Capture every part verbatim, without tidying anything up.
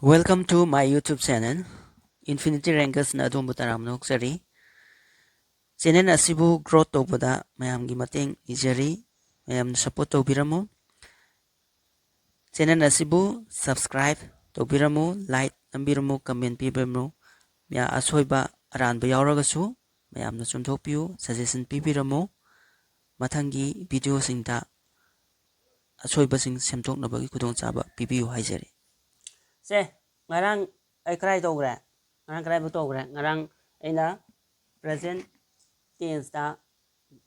Welcome to my YouTube channel. Infinity Rangersꯅ ꯑꯗꯣꯝꯕꯨ ꯇꯔꯥꯝꯅ ꯑꯣꯛꯆꯔꯤ꯫ Channel ꯑꯁꯤꯕꯨ growth ꯇꯧꯕꯗ ꯃꯌꯥꯝꯒꯤ ꯃꯇꯦꯡ ꯅꯤꯖꯔꯤ꯫ ꯃꯌꯥꯝꯅ support ꯇꯧꯕꯤꯔꯝꯃꯨ꯫ Channel ꯑꯁꯤꯕꯨ subscribe ꯇꯧꯕꯤꯔꯝꯃꯨ, like ꯅꯝꯕꯤꯔꯝꯃꯨ, comment ꯄꯤꯕꯤꯔꯝꯃꯨ꯫ ꯃꯌꯥ-, ꯑꯁꯣꯏꯕ ꯑꯔꯥꯟꯕ ꯌꯥꯎꯔꯒꯁꯨ ꯃꯌꯥꯝꯅ ꯆꯨꯝꯊꯣꯛꯄꯤꯌꯨ, suggestion ꯄꯤꯕꯤꯔꯝꯃꯨ꯫ ꯃꯊꯪꯒꯤ videoꯁꯤꯡꯗ ꯑꯁꯣꯏꯕꯁꯤꯡ ꯁꯦꯝꯗꯣꯛꯅꯕꯒꯤ ꯈꯨꯗꯣꯡꯆꯥꯕ ꯄꯤꯕꯤꯌꯨ ꯍꯥꯏꯖꯔꯤ꯫ ꯁꯦ, ꯉꯔꯥꯡ ꯑꯩ ꯀꯗꯥꯏ ꯇꯧꯈ꯭ꯔꯦ? ꯉꯔꯥꯡ ꯀꯗꯥꯏꯐꯥꯎ ꯇꯧꯈ꯭ꯔꯦ? ꯉꯔꯥꯡ ꯑꯩꯅ present tenseꯇ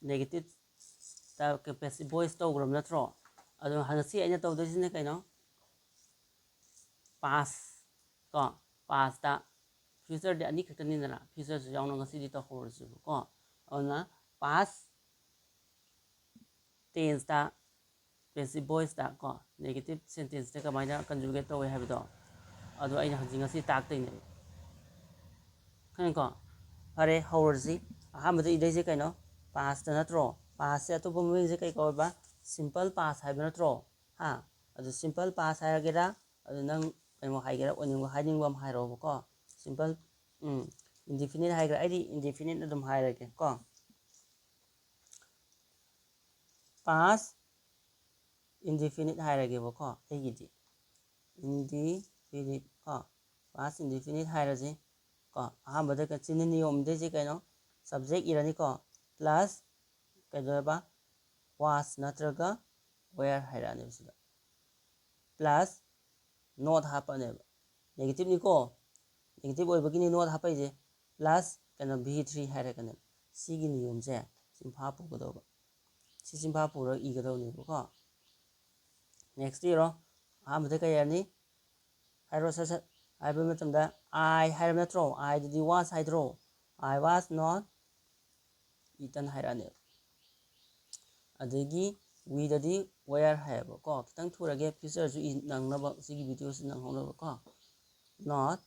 negativeꯇ passive voice ꯇꯧꯈ꯭ꯔꯕ ꯅꯠꯇ꯭ꯔꯣ? ꯑꯗꯣ ꯉꯁꯤ ꯑꯩꯅ ꯇꯧꯗꯣꯏꯁꯤꯅ ꯀꯩꯅꯣ? Past ꯀꯣ, pastꯇ꯫ Futureꯗꯤ ꯑꯅꯤꯈꯛꯇꯅꯤꯗꯅ, futureꯁꯨ ꯌꯥꯎꯅ ꯉꯁꯤꯗꯤ ꯇꯧꯍꯧꯔꯁꯦꯕꯀꯣ꯫ ꯑꯗꯨꯅ past tenseꯇ passive voiceꯇ ꯀꯣ, negative sentenceꯇ ꯀꯃꯥꯏꯅ conjugate ꯇꯧꯋꯦ ꯍꯥꯏꯕꯗꯣ, ꯑꯗꯣ ꯑꯩꯅ ꯍꯧꯖꯤꯛ ꯉꯁꯤ ꯇꯥꯛꯇꯣꯏꯅꯦꯕ꯫ ꯈꯪꯉꯦꯀꯣ? ꯐꯔꯦ, ꯍꯧꯔꯁꯤ꯫ ꯑꯍꯥꯟꯕꯗ ꯏꯗꯣꯏꯁꯦ ꯀꯩꯅꯣ? Pastꯇ ꯅꯠꯇ꯭ꯔꯣ? Pastꯁꯦ ꯑꯇꯣꯞꯄ ꯃꯃꯤꯡꯁꯦ ꯀꯩ ꯀꯧꯋꯦꯕ? Simple past ꯍꯥꯏꯕ ꯅꯠꯇ꯭ꯔꯣ? ꯍꯥ? ꯑꯗꯨ simple past ꯍꯥꯏꯔꯒꯦꯔꯥ? ꯑꯗꯨ ꯅꯪ ꯀꯩꯅꯣ ꯍꯥꯏꯒꯦꯔꯥ? ꯑꯣꯏꯅꯤꯡꯕ, ꯍꯥꯏꯅꯤꯡꯕ ꯑꯃ ꯍꯥꯏꯔꯛꯑꯣꯕꯀꯣ꯫ Simple, ꯎꯝ, indefinite ꯍꯥꯏꯒꯦꯔꯥ? ꯑꯩꯗꯤ indefinite ꯑꯗꯨꯝ ꯍꯥꯏꯔꯒꯦ ꯀꯣ꯫ Past indefinite ꯍꯥꯏꯔꯒꯦꯕꯀꯣ ꯑꯩꯒꯤꯗꯤ꯫ Indefinite ꯀꯣ꯫ Past indefinite ꯍꯥꯏꯔꯁꯤ ꯀꯣ꯫ ꯑꯍꯥꯟꯕꯗ ꯀ-, ꯁꯤꯅ ꯅꯤꯌꯣꯝꯗꯩꯁꯦ ꯀꯩꯅꯣ? Subject ꯏꯔꯅꯤꯀꯣ꯫ Plus ꯀꯩꯗꯧꯋꯦꯕ? Was ꯅꯠꯇ꯭ꯔꯒ were ꯍꯥꯏꯔꯛꯑꯅꯦꯕ ꯁꯤꯗ꯫ Plus not ꯍꯥꯞꯄꯅꯦꯕ꯫ Negativeꯅꯤꯀꯣ꯫ Negative ꯑꯣꯏꯕꯒꯤꯅꯤ not ꯍꯥꯞꯄꯛꯏꯁꯦ꯫ Plus ꯀꯩꯅꯣ, V three ꯍꯥꯏꯔꯛꯀꯅꯦꯕ꯫ ꯁꯤꯒꯤ ꯅꯤꯌꯣꯝꯁꯦ ꯆꯤꯟꯐꯥ ꯄꯨꯒꯗꯧꯕ꯫ ꯁꯤ ꯆꯤꯟꯐꯥ ꯄꯨꯔꯒ ꯏꯒꯗꯧꯅꯦꯕꯀꯣ꯫ Next ꯏꯔꯣ꯫ ꯑꯍꯥꯟꯕꯗ ꯀꯩ ꯍꯥꯏꯔꯅꯤ? ꯍꯥꯏꯔꯣ ꯁꯠ ꯁꯠ꯫ ꯍꯥꯏꯕ ꯃꯇꯝꯗ I ꯍꯥꯏꯔꯕ ꯅꯠꯇ꯭ꯔꯣ? Iꯗꯗꯤ was ꯍꯥꯏꯗ꯭ꯔꯣ? I was not eaten ꯍꯥꯏꯔꯛꯑꯅꯦꯕ꯫ ꯑꯗꯒꯤ weꯗꯗꯤ were ꯍꯥꯏꯌꯦꯕꯀꯣ꯫ ꯈꯤꯇꯪ ꯊꯨꯔꯒꯦ, futureꯁꯨ ꯏ-, ꯅꯪꯅꯕ, ꯁꯤꯒꯤ videoꯁꯤ ꯅꯪꯍꯧꯅꯕꯀꯣ꯫ Not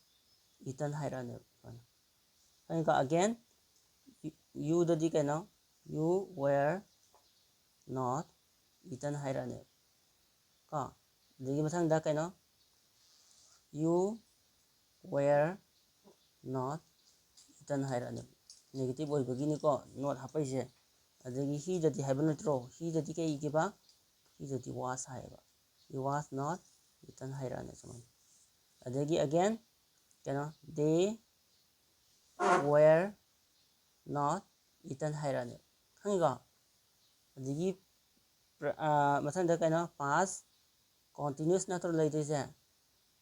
eaten ꯍꯥꯏꯔꯛꯑꯅꯦꯕ꯫ ꯈꯪꯉꯤꯀꯣ? Again, youꯗꯗꯤ ꯀꯩꯅꯣ? You were not eaten ꯍꯥꯏꯔꯛꯑꯅꯦꯕ꯫ ꯀꯣ? ꯑꯗꯒꯤ ꯃꯊꯪꯗ ꯀꯩꯅꯣ? "You were not eaten" ꯍꯥꯏꯔꯛꯑꯅꯦꯕ꯫ Negative ꯑꯣꯏꯕꯒꯤꯅꯤꯀꯣ not ꯍꯥꯞꯄꯛꯏꯁꯦ꯫ ꯑꯗꯒꯤ he ꯗꯗꯤ ꯍꯥꯏꯕ ꯅꯠꯇ꯭ꯔꯣ? He ꯗꯗꯤ ꯀꯩꯒꯤꯕ? He ꯗꯗꯤ was ꯍꯥꯏꯌꯦꯕ꯫ "He was not eaten" ꯍꯥꯏꯔꯛꯑꯅꯤ ꯁꯨꯃꯥꯏꯅ꯫ ꯑꯗꯒꯤ again ꯀꯩꯅꯣ, "They were not eaten" ꯍꯥꯏꯔꯛꯑꯅꯤ꯫ ꯈꯪꯉꯤꯀꯣ? ꯑꯗꯒꯤ ꯃꯊꯪꯗ ꯀꯩꯅꯣ, past continuous ꯅꯠꯇ꯭ꯔꯣ ꯂꯩꯗꯣꯏꯁꯦ?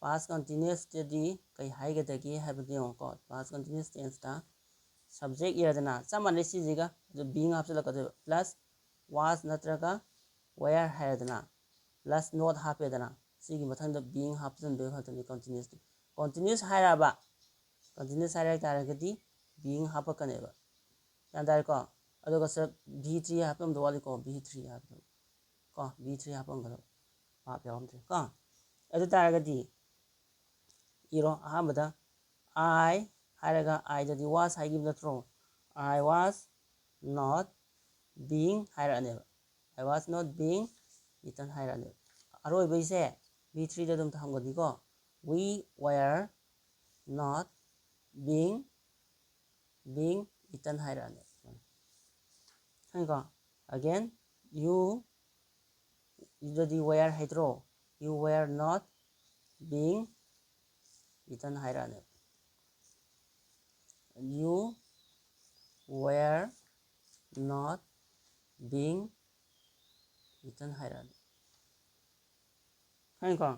Past continuousꯇꯗꯤ ꯀꯩ ꯍꯥꯏꯒꯗꯒꯦ ꯍꯥꯏꯕꯗꯨ ꯌꯦꯡꯉꯨꯀꯣ꯫ Past continuous tenseꯇ subject ꯏꯔꯗꯅ, ꯆꯞ ꯃꯥꯟꯅꯩ ꯁꯤꯁꯤꯒ, ꯑꯗꯨ being ꯍꯥꯞꯆꯤꯜꯂꯛꯀꯗꯣꯏꯕ꯫ Plus was ꯅꯠꯇ꯭ꯔꯒ were ꯍꯥꯏꯔꯗꯅ, plus not ꯍꯥꯞꯄꯦꯗꯅ, ꯁꯤꯒꯤ ꯃꯊꯪꯗ being ꯍꯥꯞꯆꯤꯟꯗꯣꯏ ꯈꯛꯇꯅꯤ continuousꯇꯤ꯫ Continuous ꯍꯥꯏꯔꯛꯑꯕ, continuous ꯍꯥꯏꯔꯛ ꯇꯥꯔꯒꯗꯤ being ꯍꯥꯞꯄꯛꯀꯅꯦꯕ꯫ ꯒ꯭ꯌꯥꯟ ꯇꯥꯔꯦꯀꯣ? ꯑꯗꯨꯒ ꯁꯤꯗ V three ꯍꯥꯞꯄꯝꯗꯧ ꯋꯥꯠꯂꯤꯀꯣ, V three ꯍꯥꯞꯄꯗꯣ꯫ ꯀꯣ, V three ꯍꯥꯞꯄꯝꯒꯗꯕ꯫ ꯚꯥꯞ ꯌꯥꯎꯔꯝꯗ꯭ꯔꯦ ꯀꯣ꯫ ꯑꯗꯨ ꯇꯥꯔꯒꯗꯤ ꯏꯔꯣ꯫ ꯑꯍꯥꯟꯕꯗ I ꯍꯥꯏꯔꯒ I ꯗꯗꯤ was ꯍꯥꯏꯈꯤꯕ ꯅꯠꯇ꯭ꯔꯣ? "I was not being" ꯍꯥꯏꯔꯛꯑꯅꯦꯕ꯫ "I was not being eaten" ꯍꯥꯏꯔꯛꯑꯅꯦꯕ꯫ ꯑꯔꯣꯏꯕꯩꯁꯦ V threeꯗ ꯑꯗꯨꯝ ꯊꯝꯒꯅꯤꯀꯣ꯫ "We were not being, being eaten" ꯍꯥꯏꯔꯛꯑꯅꯦꯕ꯫ ꯈꯪꯉꯤꯀꯣ? Again, you, ꯌꯨꯗꯗꯤ were ꯍꯥꯏꯗ꯭ꯔꯣ? "You were not being eaten" ꯍꯥꯏꯔꯛꯑꯅꯦꯕ꯫ "You were not being eaten" ꯍꯥꯏꯔꯛꯑꯅꯤ꯫ ꯈꯪꯉꯤꯀꯣ?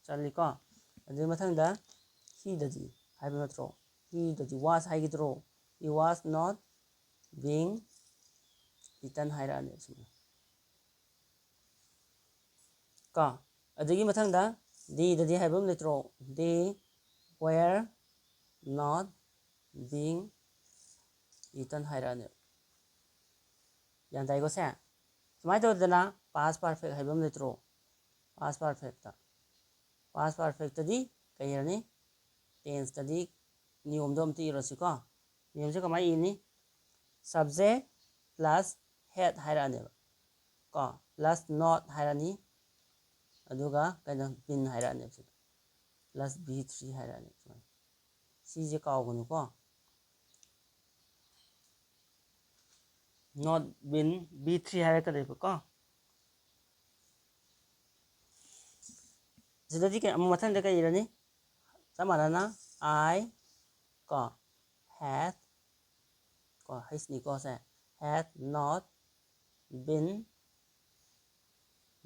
ꯆꯜꯂꯤꯀꯣ? ꯑꯗꯨꯒꯤ ꯃꯊꯪꯗ he ꯗꯗꯤ ꯍꯥꯏꯕ ꯅꯠꯇ꯭ꯔꯣ? He ꯗꯗꯤ was ꯍꯥꯏꯈꯤꯗ꯭ꯔꯣ? "He was not being eaten" ꯍꯥꯏꯔꯛꯑꯅꯦꯕ ꯁꯨꯃꯥꯏꯅ꯫ ꯀꯣ? ꯑꯗꯨꯒꯤ ꯃꯊꯪꯗ they ꯗꯗꯤ ꯍꯥꯏꯕ ꯑꯃ ꯂꯩꯇ꯭ꯔꯣ? "They were not being eaten" ꯍꯥꯏꯔꯛꯑꯅꯦꯕ꯫ ꯒ꯭ꯌꯥꯟ ꯇꯥꯏꯀꯣ ꯁꯦ? ꯁꯨꯃꯥꯏꯅ ꯇꯧꯗꯅ past perfect ꯍꯥꯏꯕ ꯑꯃ ꯂꯩꯇ꯭ꯔꯣ? Past perfectꯇ, past perfectꯇꯗꯤ ꯀꯩ ꯏꯔꯅꯤ? Tenseꯇꯗꯤ ꯅꯤꯌꯣꯝꯗꯣ ꯑꯝꯇ ꯏꯔꯣꯁꯤꯀꯣ꯫ ꯅꯤꯌꯣꯝꯁꯦ ꯀꯃꯥꯏꯅ ꯏꯅꯤ? Subject plus had ꯍꯥꯏꯔꯛꯑꯅꯦꯕ ꯀꯣ, plus not ꯍꯥꯏꯔꯛꯑꯅꯤ, ꯑꯗꯨꯒ ꯀꯩꯅꯣ, been ꯍꯥꯏꯔꯛꯑꯅꯦꯕ ꯁꯤꯗ꯫ plus B three ꯍꯥꯏꯔꯛꯑꯅꯤ ꯁꯨꯃꯥꯏꯅ꯫ ꯁꯤꯁꯦ ꯀꯥꯎꯒꯅꯨꯀꯣ꯫ Not been B three ꯍꯥꯏꯔꯛꯀꯗꯣꯏꯕꯀꯣ꯫ ꯁꯤꯗꯗꯤ ꯀꯩ-, ꯑꯃꯨꯛ ꯃꯊꯪꯗ ꯀꯩ ꯏꯔꯅꯤ? ꯆꯞ ꯃꯥꯟꯅꯅ I ꯀꯣ, had ꯀꯣ, ꯍꯩꯁꯅꯤꯀꯣ ꯁꯦ, had not been,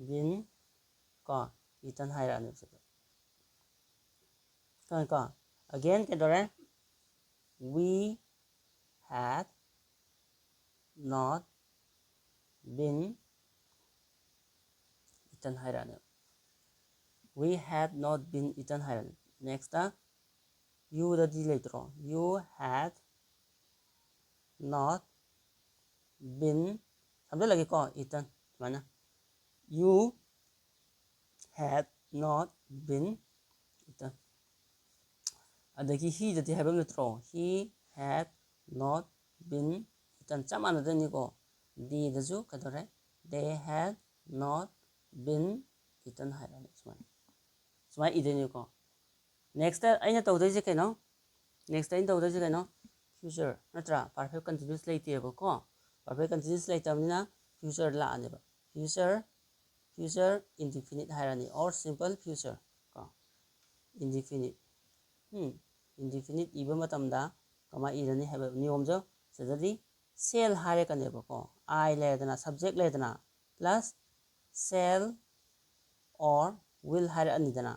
been ꯀꯣ, eaten ꯍꯥꯏꯔꯛꯑꯅꯦꯕ ꯁꯤꯗ꯫ ꯈꯪꯉꯦꯀꯣ? Again ꯀꯩꯗꯧꯔꯦ? We had not been eaten ꯍꯥꯏꯔꯛꯑꯅꯦꯕ꯫ We had not been eaten ꯍꯥꯏꯔꯛꯑꯅꯤ꯫ Next ꯌꯨꯗꯗꯤ ꯂꯩꯇ꯭ꯔꯣ? You had not been, ꯁꯝꯖꯜꯂꯒꯦꯀꯣ, eaten ꯁꯨꯃꯥꯏꯅ꯫ You had not been eaten꯫ ꯑꯗꯒꯤ heꯗꯗꯤ ꯍꯥꯏꯕ ꯅꯠꯇ꯭ꯔꯣ? He had not been eaten꯫ ꯆꯞ ꯃꯥꯟꯅꯗꯣꯏꯅꯤꯀꯣ꯫ Dꯗꯁꯨ ꯀꯩꯗꯧꯔꯦ? They had not been eaten ꯍꯥꯏꯔꯅꯤ ꯁꯨꯃꯥꯏꯅ꯫ ꯁꯨꯃꯥꯏꯅ ꯏꯗꯣꯏꯅꯤꯀꯣ꯫ Next ꯑꯩꯅ ꯇꯧꯗꯣꯏꯁꯦ ꯀꯩꯅꯣ? Next ꯑꯩꯅ ꯇꯧꯗꯣꯏꯁꯦ ꯀꯩꯅꯣ? Future ꯅꯠꯇ꯭ꯔꯥ? Perfect continuous ꯂꯩꯇꯦꯕꯀꯣ꯫ Perfect continuous ꯂꯩꯇꯕꯅꯤꯅ future ꯂꯥꯛꯑꯅꯦꯕ꯫ Future, future indefinite ꯍꯥꯏꯔꯅꯤ, or simple future ꯀꯣ꯫ Indefinite, ꯎꯝ, indefinite ꯏꯕ ꯃꯇꯝꯗ ꯀꯃꯥꯏꯅ ꯏꯔꯅꯤ ꯍꯥꯏꯕ ꯅꯤꯌꯣꯝꯁꯨ ꯁꯤꯗꯗꯤ shall ꯍꯥꯏꯔꯛꯀꯅꯦꯕꯀꯣ꯫ I ꯂꯩꯔꯦꯗꯅ, subject ꯂꯩꯔꯦꯗꯅ, plus shall or will ꯍꯥꯏꯔꯛꯑꯅꯤꯗꯅ,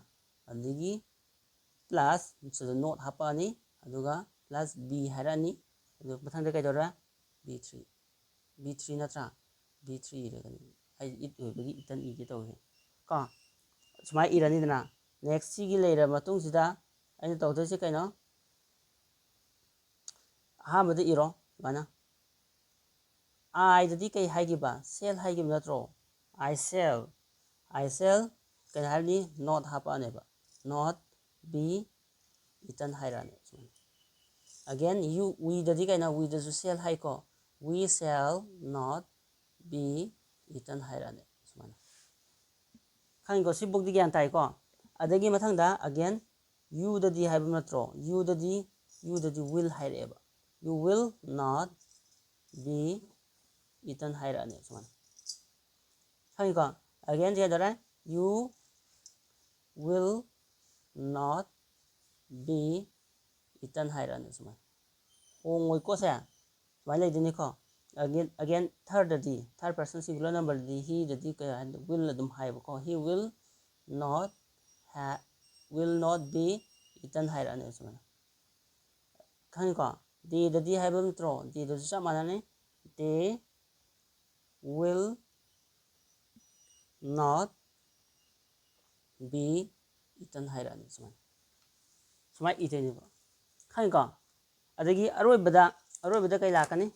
ꯑꯗꯒꯤ plus ꯁꯤꯗ not ꯍꯥꯞꯄꯛꯑꯅꯤ, ꯑꯗꯨꯒ plus be ꯍꯥꯏꯔꯛꯑꯅꯤ꯫ ꯑꯗꯨ ꯃꯊꯪꯗ ꯀꯩꯗꯧꯔꯦ? B three꯫ B three ꯅꯠꯇ꯭ꯔꯥ? B three ꯏꯔꯒꯅꯤ꯫ ꯑꯩ it ꯑꯣꯏꯕꯒꯤ eaten ꯏꯒꯦ ꯇꯧꯏ ꯀꯣ꯫ ꯁꯨꯃꯥꯏꯅ ꯏꯔꯅꯤꯗꯅ꯫ Next ꯁꯤꯒꯤ ꯂꯩꯔꯕ ꯃꯇꯨꯡꯁꯤꯗ ꯑꯩꯅ ꯇꯧꯗꯣꯏꯁꯦ ꯀꯩꯅꯣ? ꯑꯍꯥꯟꯕꯗ ꯏꯔꯣ ꯁꯨꯃꯥꯏꯅ꯫ Iꯗꯗꯤ ꯀꯩ ꯍꯥꯏꯈꯤꯕ? Shall ꯍꯥꯏꯈꯤꯕ ꯅꯠꯇ꯭ꯔꯣ? I shall, I shall ꯀꯩꯅꯣ ꯍꯥꯏꯔꯅꯤ? Not ꯍꯥꯞꯄꯛꯑꯅꯦꯕ꯫ Not be eaten ꯍꯥꯏꯔꯛꯑꯅꯤ ꯁꯨꯃꯥꯏꯅ꯫ Again, you, weꯗꯗꯤ ꯀꯩꯅꯣ? Weꯗꯁꯨ shall ꯍꯥꯏꯀꯣ꯫ We shall not be eaten ꯍꯥꯏꯔꯛꯑꯅꯤ ꯁꯨꯃꯥꯏꯅ꯫ ꯈꯪꯉꯤꯀꯣ? ꯁꯤꯐꯧꯗꯤ ꯒ꯭ꯌꯥꯟ ꯇꯥꯏꯀꯣ? ꯑꯗꯒꯤ ꯃꯊꯪꯗ again, youꯗꯗꯤ ꯍꯥꯏꯕ ꯅꯠꯇ꯭ꯔꯣ? Youꯗꯗꯤ, youꯗꯗꯤ will ꯍꯥꯏꯔꯛꯑꯦꯕ. You will not be eaten ꯍꯥꯏꯔꯛꯑꯅꯤ ꯁꯨꯃꯥꯏꯅ. ꯈꯪꯉꯤꯀꯣ? Again ꯁꯤ ꯍꯥꯏꯗꯣꯔꯦ. You will not be eaten ꯍꯥꯏꯔꯛꯑꯅꯤ ꯁꯨꯃꯥꯏꯅ. ꯍꯣꯡꯉꯣꯏꯀꯣ ꯁꯦ. ꯁꯨꯃꯥꯏꯅ ꯂꯩꯗꯣꯏꯅꯤꯀꯣ. Again, again thirdꯗꯗꯤ, third person singular numberꯗꯗꯤ heꯗꯗꯤ ꯀꯩ ꯍꯥꯏ, will ꯑꯗꯨꯝ ꯍꯥꯏꯌꯦꯕꯀꯣ. He will not have, will not be eaten ꯍꯥꯏꯔꯛꯑꯅꯤ ꯁꯨꯃꯥꯏꯅ. ꯈꯪꯉꯤꯀꯣ? Theyꯗꯗꯤ ꯍꯥꯏꯕ ꯅꯠꯇ꯭ꯔꯣ? Theyꯗꯁꯨ ꯆꯞ ꯃꯥꯟꯅꯅꯤ. They will not be eaten ꯍꯥꯏꯔꯛꯑꯅꯤ ꯁꯨꯃꯥꯏꯅ. ꯁꯨꯃꯥꯏꯅ ꯏꯗꯣꯏꯅꯦꯕ. ꯈꯪꯉꯤꯀꯣ? ꯑꯗꯒꯤ ꯑꯔꯣꯏꯕꯗ, ꯑꯔꯣꯏꯕꯗ ꯀꯩ ꯂꯥꯛꯀꯅꯤ?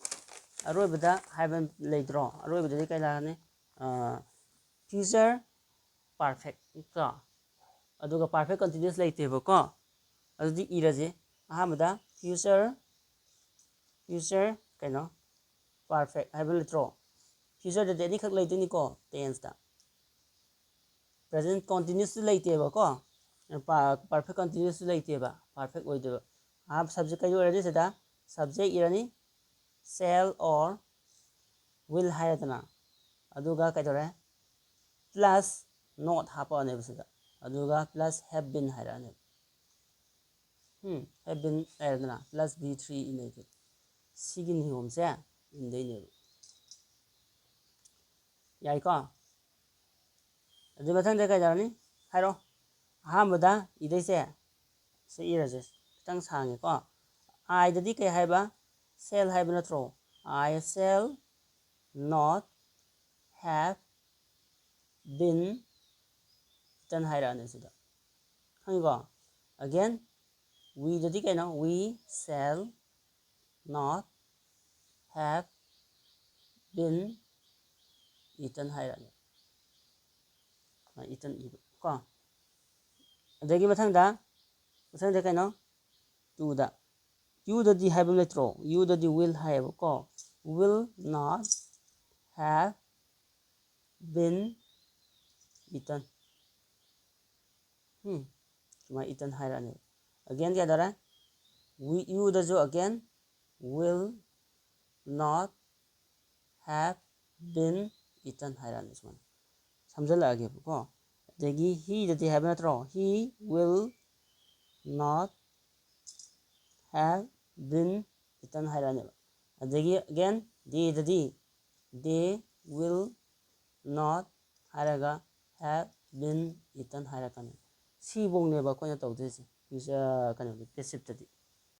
ꯑꯔꯣꯏꯕꯗ ꯍꯥꯏꯕ ꯂꯩꯇ꯭ꯔꯣ? ꯑꯔꯣꯏꯕꯗꯗꯤ ꯀꯩ ꯂꯥꯛꯀꯅꯤ? Future perfect ꯀꯣ. ꯑꯗꯨꯒ perfect continuous ꯂꯩꯇꯦꯕꯀꯣ. ꯑꯗꯨꯗꯤ ꯏꯔꯁꯦ. ꯑꯍꯥꯟꯕꯗ future, future ꯀꯩꯅꯣ, perfect ꯍꯥꯏꯕ ꯂꯩꯇ꯭ꯔꯣ? Futureꯗꯗꯤ ꯑꯅꯤꯈꯛ ꯂꯩꯗꯣꯏꯅꯤꯀꯣ tenseꯇ. Present continuousꯁꯨ ꯂꯩꯇꯦꯕꯀꯣ. Perfect continuousꯁꯨ ꯂꯩꯇꯦꯕ, perfect ꯑꯣꯏꯗꯣꯏꯕ. ꯑꯍꯥꯟꯕ subject ꯀꯩꯗ ꯑꯣꯏꯔꯅꯤ ꯁꯤꯗ? Subject ꯏꯔꯅꯤ, shall or will ꯍꯥꯏꯔꯦꯗꯅ. ꯑꯗꯨꯒ ꯀꯩꯗꯧꯔꯦ? Plus not ꯍꯥꯞꯄꯛꯑꯅꯦꯕ ꯁꯤꯗ. ꯑꯗꯨꯒ plus have been ꯍꯥꯏꯔꯛꯑꯅꯦꯕ. Um, have been ꯍꯥꯏꯔꯦꯗꯅ, plus be three ꯏꯅꯩꯗꯤ. ꯁꯤꯒꯤ ꯅꯤꯌꯣꯝꯁꯦ ꯏꯟꯗꯣꯏꯅꯦꯕ. ꯌꯥꯏꯀꯣ? ꯑꯗꯨ ꯃꯊꯪꯗ ꯀꯩꯗꯧꯔꯅꯤ? ꯍꯥꯏꯔꯣ. ꯑꯍꯥꯟꯕꯗ ꯏꯗꯣꯏꯁꯦ ꯁꯤ ꯏꯔꯁꯦ. ꯈꯤꯇꯪ ꯁꯥꯡꯉꯦꯀꯣ. Iꯗꯗꯤ ꯀꯩ ꯍꯥꯏꯕ? Shall ꯍꯥꯏꯕ ꯅꯠꯇ꯭ꯔꯣ? I shall not have been eaten ꯍꯥꯏꯔꯛꯑꯅꯤ ꯁꯤꯗ. ꯈꯪꯉꯤꯀꯣ? Again, weꯗꯗꯤ ꯀꯩꯅꯣ? We shall not have been eaten ꯍꯥꯏꯔꯛꯑꯅꯤ. Eaten ꯏꯕ ꯀꯣ. ꯑꯗꯒꯤ ꯃꯊꯪꯗ, ꯃꯊꯪꯗ ꯀꯩꯅꯣ? Twoꯗ. Youꯗꯗꯤ ꯍꯥꯏꯕ ꯂꯩꯇ꯭ꯔꯣ? Youꯗꯗꯤ will ꯍꯥꯏꯌꯦꯕꯀꯣ. Will not have been eaten. ꯎꯝ, ꯁꯨꯃꯥꯏꯅ eaten ꯍꯥꯏꯔꯛꯑꯅꯦꯕ꯫ Again ꯀꯩꯗꯧꯔꯦ? We, youꯗꯁꯨ again will not have been eaten ꯍꯥꯏꯔꯛꯑꯅꯤ ꯁꯨꯃꯥꯏꯅ꯫ ꯁꯝꯖꯜꯂꯛꯑꯒꯦꯕꯀꯣ꯫ ꯑꯗꯒꯤ heꯗꯗꯤ ꯍꯥꯏꯕ ꯅꯠꯇ꯭ꯔꯣ? He will not have been eaten ꯍꯥꯏꯔꯛꯑꯅꯦꯕ꯫ ꯑꯗꯒꯤ again theyꯗꯗꯤ they will not ꯍꯥꯏꯔꯒ have been eaten ꯍꯥꯏꯔꯛꯀꯅꯤ꯫ ꯁꯤꯐꯧꯅꯦꯕ ꯑꯩꯈꯣꯏꯅ ꯇꯧꯗꯣꯏꯁꯦ꯫ ꯐ꯭ꯌꯨꯆꯔ, ꯀꯩꯅꯣꯗꯤ, passiveꯇꯗꯤ꯫